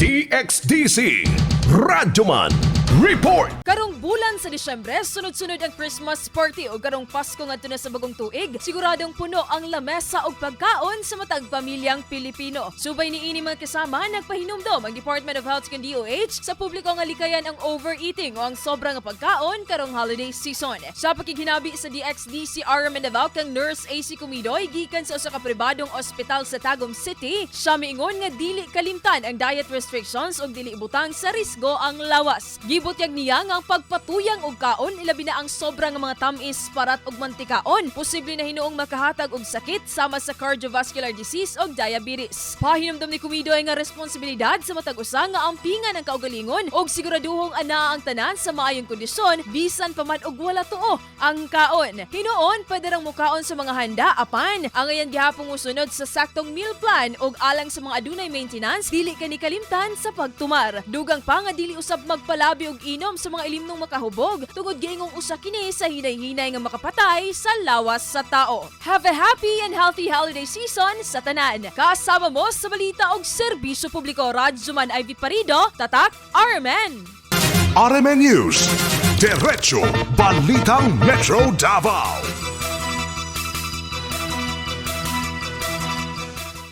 DXDC Radyoman Report. Karong bulan sa Disyembre, sunod-sunod ang Christmas party o karong Pasko ngadto na sa bagong tuig. Siguradong puno ang lamesa og pagkaon sa matag pamilyang Pilipino. Subay niini, mga kasama, nagpahinumdom ang Department of Health ug DOH sa publiko nga likayan ang overeating o ang sobra nga pagkaon karong holiday season. Sa pakighinabi sa DXDC RMN Davao kang Nurse AC Kumidoy gikan sa usa ka pribadong ospital sa Tagum City, siya miingon nga dili kalimtan ang diet restrictions ug dili ibutang sa risgo ang lawas. Gibutyag niya nga ang pagpatuyang og kaon, ilabi na ang sobra nga mga tamis, parat ug mantikaon, posible na hinuong makahatag og sakit sama sa cardiovascular disease ug diabetes. Pahinumdom ni Kumidoy nga responsibilidad sa matag usa nga ampingan ang kaugalingon ug siguraduhong anaa ang tanan sa maayong kondisyon bisan pa man og wala tuo ang kaon. Hinuon pwede rang mukaon sa mga handa, apan angayan gihapon mosunod sa saktong meal plan ug alang sa mga adunay maintenance, dili kani kalimtan sa pagtumar. Dugang pa nga dili usab magpalabi og inom sa mga ilimnong makahubog tungod giingong usa kini sa hinay-hinay nga makapatay sa lawas sa tao. Have a happy and healthy holiday season sa tanan. Kasama mo sa balita og serbisyo publiko, Radyoman Ivy Parido, Tatak RMN. RMN News. Diretso Balitang Metro Davao.